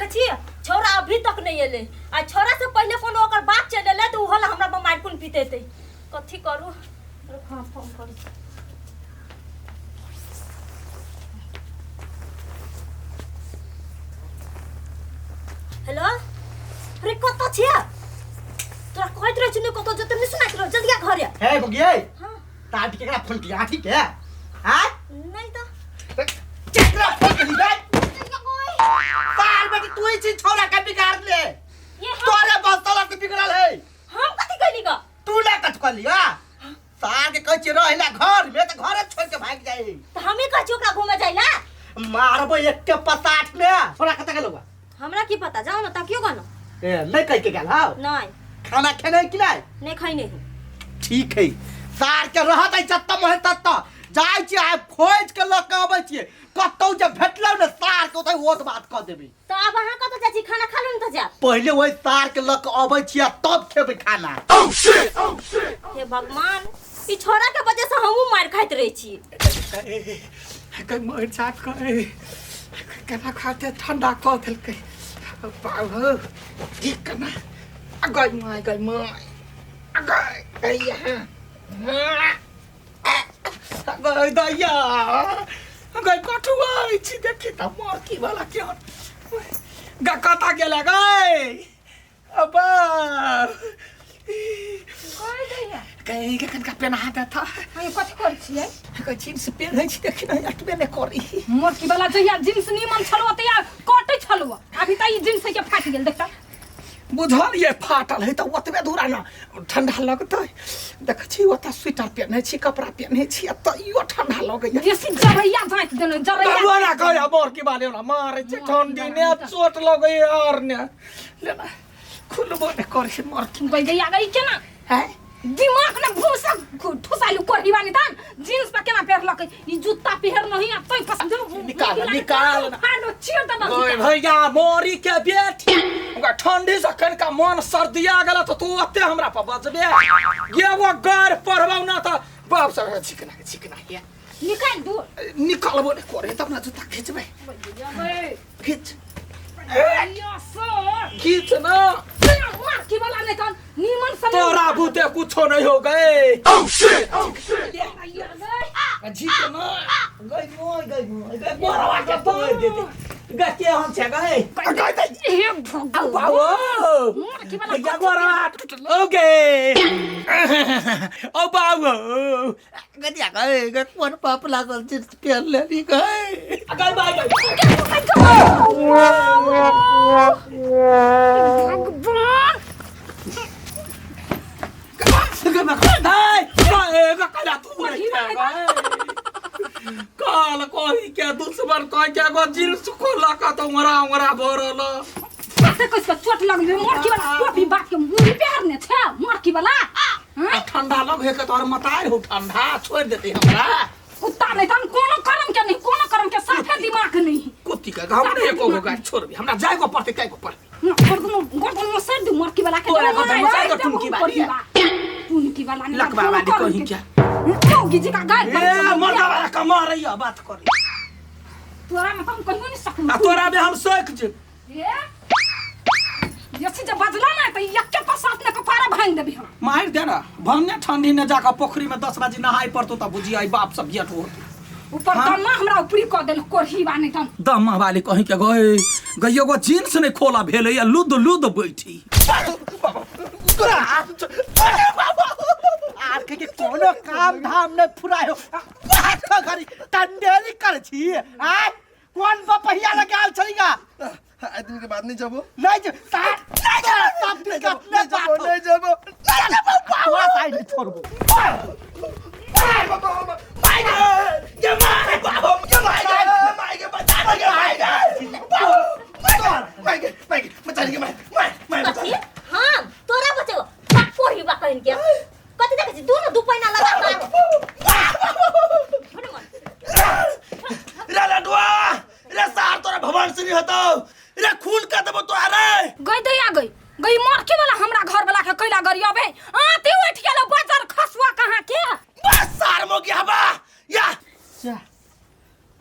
देखै छी छौड़ा अभी तक नहीं एलै आ छौड़ा से पहिले कोनो ओकर बाप चलि एलै तऽ ओहो ला हमरा पर मारि कुन पीतेतै। कथी करू? रुक, हम फोन करै छी। हेलो, अरे कतऽ छियै? तोरा कहैत रहै छी ने कतऽ जेतै, नहि सुनाइत रहै। जल्दी आ घरे। हे बगिए। हाँ। ताट केकरा फोन किया ठीक है? हाँ? नहीं तो केकरा फोन करी बे? साल बेटी तू ही छी छौड़ा के बिगाड़ ले। ये हम तोरे बस से बिगड़ल है। हम कथी कहली ग? तू ना कथ कर लिया सार के कहै छियै रहैला घर में त घरे छोड़ के भाग जाई। त हमें कहै छी ओकरा घूमे जाइला। मारबो एक के पसाठ में। छोड़ा कत गेलौ? हमरा की पता, जाओ ना तकियो ग ना। ए नहीं कह के गेल हौ? नहीं। खाना खेने कि नहीं? नहीं खैने ही। ठीक है, सार के रहत है जत्त मोहे तत्त जाय छी आ खोज के ल के अबै छी। कतौ जे भेटलौ ने सार के ओतै ओत बात क देबी। त अब अहाँ कतौ जाइ छी? खाना खा लू न त जाब। पहिले ओहि सार के ल के अबै छी आ तब खेबै खाना। हे भगवान, ई छोरा के वजह से हमहूँ मार खाइत रहै छी। कहीं मर जात कहीं केना खाते ठंडा कऽ देलकै बाबू की केना गई माय गई माय गई गई गई दैया गई कठुआ छी देखी तऽ मरकी वाला के गा कता गेला गई अब कहीं के कनका पेन्हा देता। हम कथी करै छियै? कहै जींस पेन्है छी देखी ने अटबे नहि करी। मोरकी वाला जहिया जींस नीमन छलो तहिया कटै छलो, अभी तऽ ई जींस के फाटि गेल देखता। बुझल ये फाटल है तऽ ओतबे दूरा ने ठंडा लगतै। देखै छी ओतऽ स्वेटर पेन्है छी कपड़ा पेन्है छी आ तैयो ठंडा लगैया। बेसी जरैया जाँति देने जरैया। करुआ ना कहै मोरकी वाले वाला मारै छै ठंडी ने चोट लगैया और ने लेना खुलबो ने करै मोरकी। गई गई आ गई केना हैं दिमाग में भूसा ठुसाइलु कोढ़ी वाली तान जींस पर केना पेरलक ई जूता पेहर नहीं आ तोय पसंद। निकाल, निकाल। फाड़ो चीर दबा। ओए भैया मोरी के बेटी ओकरा ठंडी से कनिका मन सर्दिया गेल तऽ तू ओते हमरा पर बजबे ये वो गार पढ़बौ ना तऽ बाप सब छिकना के छिकना के निकाल दू। निकालबो ने करे तब ना जूता खींचबे। खींच खींच ना मार वाला नहीं तन नीमन से तोरा बुते कुछो नहीं हो गए झीक ना गई मोय गई मोय गई मोरवा के तोड़ देते गई के हम छे गई गई हे भगवान बाबू मार वाला भैया गोरवा टूटल ओके ओ बाबू गदिया गए गए कोन पाप लागल जींस पहन लेली गए गई बाय गई। भगवान काल कही के दुश्मन कही के एगो जींस खोला का तो उंगरा उंगरा भरल कते कस के चोट लगले मोरकी वाला टोपी बाप के मुड़ी पेहर ने छे मोरकी वाला हैं? ठंडा लग है के तोहर मतार हो ठंडा छोड़ देते हमरा। कुत्ता नहीं तन कोनो कर्म के नहीं कोनो कर्म के साफे दिमाग नहीं। कुत्ती के हम नहीं एको गो गाछ छोड़बी हमरा जाय को पड़ते काय को पड़ते। गर्दन गर्दन में सर दू मोरकी वाला के। तोरा गर्दन में सर दू, टुनकी वाली। टुनकी वाला नहीं लकवा वाली कहीं क्या? मौगी जी का गाय ए मर्दा वाला कमा रही है बात करी तोरा में हम कहियो नहीं सकू। आ तोरा में हम सोख जे ए यसी जब बजला ना त यक्के पसात ने कपारा भांग देबी हम। मार दे ना भन्ने ठंडी ने जाकर पोखरी में 10 बजे नहाय पड़तो त बुझी आई बाप सब जेठ होत। ऊपर दम्मा हमरा ऊपरी क देल कोढ़ी बा नहीं तन दम्मा वाली कहीं के गए गई एगो जींस नहीं खोला भेलै या लुद लुद बैठी। आर के कोनो काम धाम नहीं फुरायो घरी तंडेली कर छी आ कोन बपहिया लगाल छलीगा? आदमी के बाद नहीं जबो। नहीं जो साथ नहीं जा सब नहीं दिक्कत जबो, नहीं नहीं जबो, बात हो। नहीं जबो। नहीं जबो, तोरा साइड में छोड़बो। कथी? हम तोरा बचेबो बाप कोढ़ी बा कहिन के कथी देखै छी? दुनु दू पैना लगा के छोड़ मन। रे लडुआ रे सार तोरा भगवान से नहीं हतो रे खून कर देबो तोरा रे। गई दैया गई गई मरके वाला हमरा घर वाला के कैला गरियाबे आती उठ गेलो बाजार खसुआ कहाँ के बस सार मोगी हवा या जा,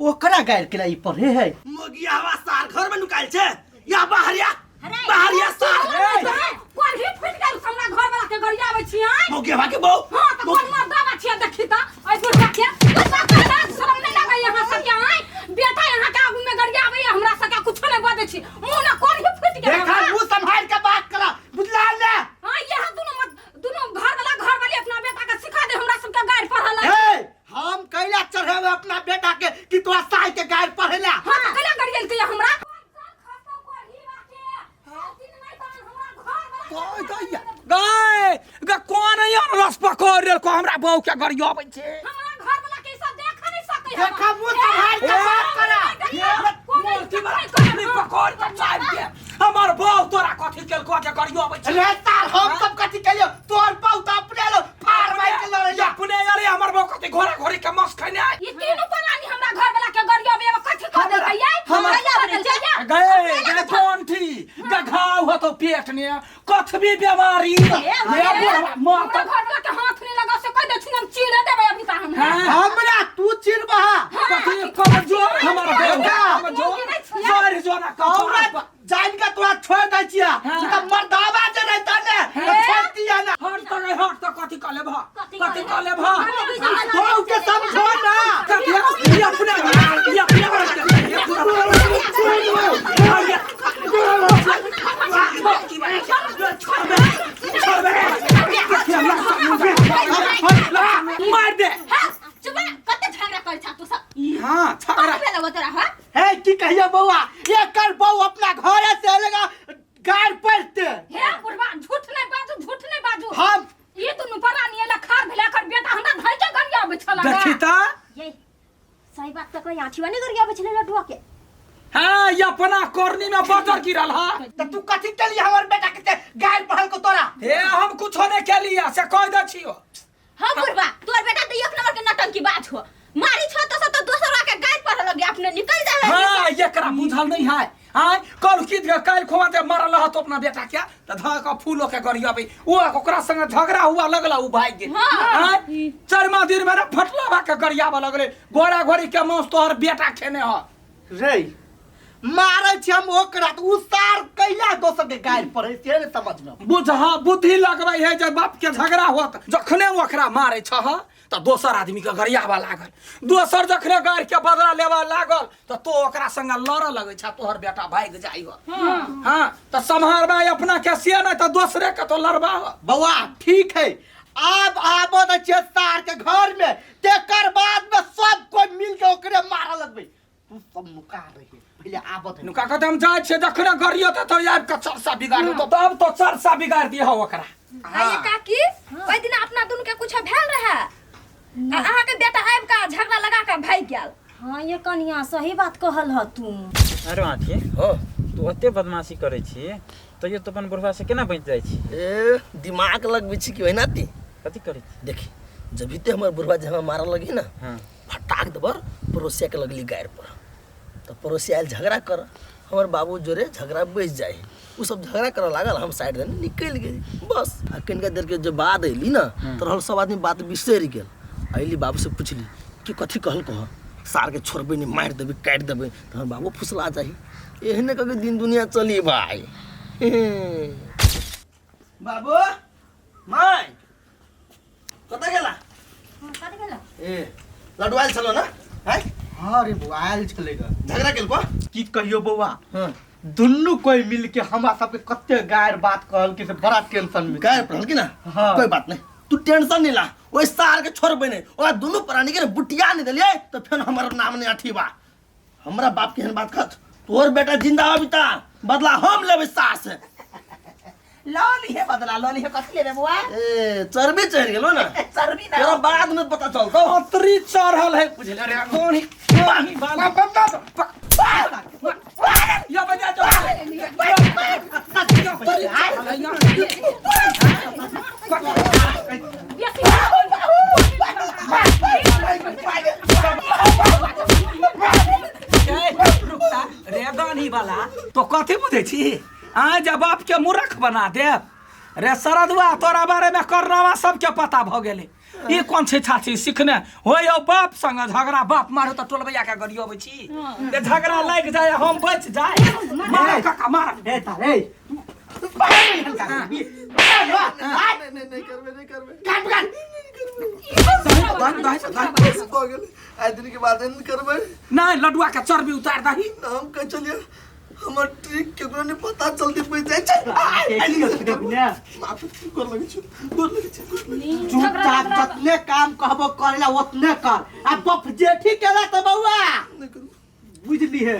ओकरा गायल के ई पढ़े है मोगी हवा सार घर में नुकाइल छे या बाहर या बाहर या सार कोढ़ी फुटि गेल हमरा घर वाला के गरियाबै छी आय मौके भाके बहु हां त कोन मर्दावा छियै देखी त ऐ बुढ़वा के बुढ़वा के लाज शरम नहीं लागै यहाँ सबके आय बेटा यहाँ के आगू में गरियाबै हमरा सबके कुछो नहीं बजै छी मुंह ना कोढ़ी फुटि गेल देखा मुंह संभाल के बात करा बुझला ने हां यहाँ दुनू मत दुनू घर वाला घर वाली अपना बेटा के सिखा दे हमरा सबके गारि पढ़ल हे हम कैला चढ़ेबे अपना बेटा के कि तोरा साई के गारि पढ़ेला हां त कैला गरियल के हमरा गाय ग कोन यार रस पकड़ लेल को हमरा बहू के गरियाबै छै हमरा घर वाला के ई सब देख नहीं सकै देखा मुंह संभाल के बात करा मूर्ति बड़ा कथी पकड़ के चाबि के हमर बहू तोरा कथी केलको जे गरियाबै छै रे सार हम सब कथी केलियो तोर बहु त अपने लो फाड़ मार के लड़ैया अपने अरे हमर बहू कथी घोड़ा घोड़ी के मांस खैने आय ई तीनू प्राणी हमरा घर वाला के गरियाबै कथी कर देलकै यै हमरा गए गए कोन थी गघाव हो तो पेट ने कथबी बीमारी ये बुढ़वा मर हमरा घर वाला के हाथ नहीं लगा से कह दे छी हम चीरे देबै अभी ता हम हाँ। हमरा तू चिरबहा कथी कमजोर हमर बेटा, कमजोर जोर जोर हमरा जान के तोरा छोड़ दै छिया हाँ। त मर्दावा जे रहता ने त छोड़ दिया ना हट त गए हट त कथी कह लेबह कथी कह लेबह बहु के समझो ना कथी ये अपने ये अपने मार दे चुप रह, कते झगड़ा करै छा तू सब हाँ झगड़ा कथी भेलौ तोरा हां हे की कहियो बौआ एकर बहू अपना घरे से अलगा गाड़ पड़ते हे बुढ़वा झूठ नहीं बाजू झूठ नहीं बाजू हम ई दुनू प्राणी एला खार भेला कर बेटा हमरा धइ के गरियाबै छला देखी त ये सही बात त कोई आँखिवा नहीं गरियाबै छलै लड्डुआ के हाँ ये अपना करनी में बजर गिरल हा त तू कथी के लिए हमर बेटा के गाड़ पढ़ल को तोरा हे हम कुछो नहीं केलिया से कह दे छियो हाँ बुढ़वा तोर बेटा तो एक नंबर के नटंकी बात हो मारी छो तो सब तो दोसर के गाय पढ़ लगे अपने निकल जाए हाँ एकरा बुझल नहीं है आय कल की काल्हि खोआ जे मरल रहत अपना बेटा के त धऽ के फूलो के गरियबै ओ ओकरा संगे झगड़ा हुआ लगला उ भागि गेल आय चारिमा दिन में फटला भा के गरियाबऽ लगले घोड़ा घोड़ी के मांस तोहर बेटा खेने ह रे मारै छी हम ओकरा त उ सार कैला दोसर के गाड़ पढ़े से ने समझ में बुझ बुद्धि लगबै है जे बाप के झगड़ा होत जखने ओकरा मारै छह त दोसर आदमी के गरियाबऽ लागल दोसर जखने गारि के बदला लेबऽ लागल त तो ओकरा संगे लड़ऽ लगै छ तोहर बेटा भागि जाइ हो हाँ त सम्हारबै अपना के से नहि त दोसरे के तो लड़बा हो बौआ ठीक है आब आबो दै छियै सार के घर में तेकर बाद में सब कोई मिल के ओकरे मारऽ लगबै तू सब नुका रही पहिले आबऽ दे नुका कऽ हम जाइ छियै जखने गरियतै तऽ आबि कऽ चरसा बिगाड़ देतौ तब तो चरसा बिगाड़ दिहऽ ओकरा आ ये काकी ओहि दिन अपना दुनू के कुछ भेल रहे आ अहाँ के बेटा आबि के झगड़ा लगा के भागि गेल हाँ ये कनिया सही बात कहल ह तू अरे आँठी हो तू ओते बदमाशी करै छी तैयो तू अपन बुढ़वा से केना बचि जाइ छी ए दिमाग लगबै छी कि ओहिना ती कथी करै छी देखी जब ते हमर बुढ़वा जे हमरा मारऽ लगी ना हाँ फटाक दबर पड़ोसिया के लगली गारि पर तऽ पड़ोसिया आयल झगड़ा कर हमर बाबू जोरे झगड़ा बचि जाइ ओ सब झगड़ा करऽ लागल हम साइड देने निकलि गेली बस आ कनिका देर के जब बाद अयली ना तऽ रहल सब आदमी बात बिसरि गेल अयली बाबू से पुछली कि कथी कहल कह सार के छोड़बै नहि मारि देबै काटि देबै तऽ हमर बाबू फुसला जाही एहने कऽ के दिन दुनिया चली भाई बाबू माय कतऽ गेला कतऽ गेला ए लड्डू आयल छलो ना हैं हाँ रे बौआ आयल छलै ग झगड़ा केलको की कहियो बौआ हाँ दुनू कोई मिल के हमरा सबके कते गायर बात कहल कि से बड़ा टेंशन में गायर पड़ल कि ना हाँ। कोई बात नहीं तू टेंशन नहीं ला ओइ सार के छोड़बै नहीं ओकरा दुनू प्राणी के ने बुटिया नहीं देलियै तो फेर हमर नाम नहीं अठीबा हमरा बाप के एहन बात खत तोहर बेटा जिंदा अबिता बदला हम लेबै सार से लऽ लिहे बदला लऽ लिहे कथी लेबै बौआ ए चर्बी चढ़ि गेलो ना चर्बी ना तोरा बाद में पता चलतौ अतरी चढ़ल है बुझले रे कोन ही कोन ही बाल या बजा जो रुकता रे गानी वाला तो कथी बुझै छी आय जे बाप के मूर्ख बना देब रे शरदुआ तोरा बारे में करनावा सबके पता भ गेलै ई कोन छै छाछी सिखने हो यौ बाप संग झगड़ा बाप मारो तऽ टोलबैया के गरियबै छी जे झगड़ा लागि जाय हम बचि जाय मार काका मार ए तारे नहीं नहीं नहीं करबे नहीं करबे काट काट दही दही दही बस भऽ गेलै आइ दिन के बाद नहीं करबै नहि लडुआ के चर्बी उतार दही हम कहै छलियै हमर ट्रिक केकरो नहीं पता चलती बुझि जाइ छै माफी गोर लगै छी गोर लगै छी गोर लगै छी। चुपचाप जतने काम कहबो करेला ओतने कर आ बप जेठी केला त बौआ नहि करू बुझली है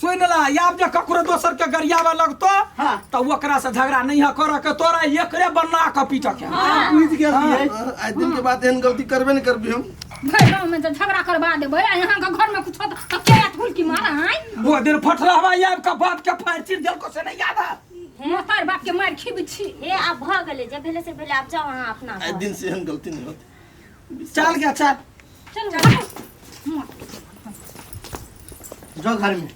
सुन ला आब जे ककरो दोसर के गरियाबे लगतो हाँ। तऽ ओकरा से झगड़ा नहीं है करऽ के तोरा एकरे बना के पीटऽ के बुझ गेली है आइ दिन के बाद एहन गलती करबे नहीं करबी हम भरि गाँव में तऽ झगड़ा करवा देबै आ यहाँ के घर में कुछ होत तऽ के आयत हुलकी मारा आय ओ दिन फटलहवा आबि के बाप के फाड़ि चीर देलको से नहीं याद है मोहतार बाप के मारि खिब छी हे आब भऽ गेलै जे भेलै से भेलै आब जाउ अहाँ अपना आइ घर। दिन से एहन गलती नहीं होती चल गया चल चल जो घर में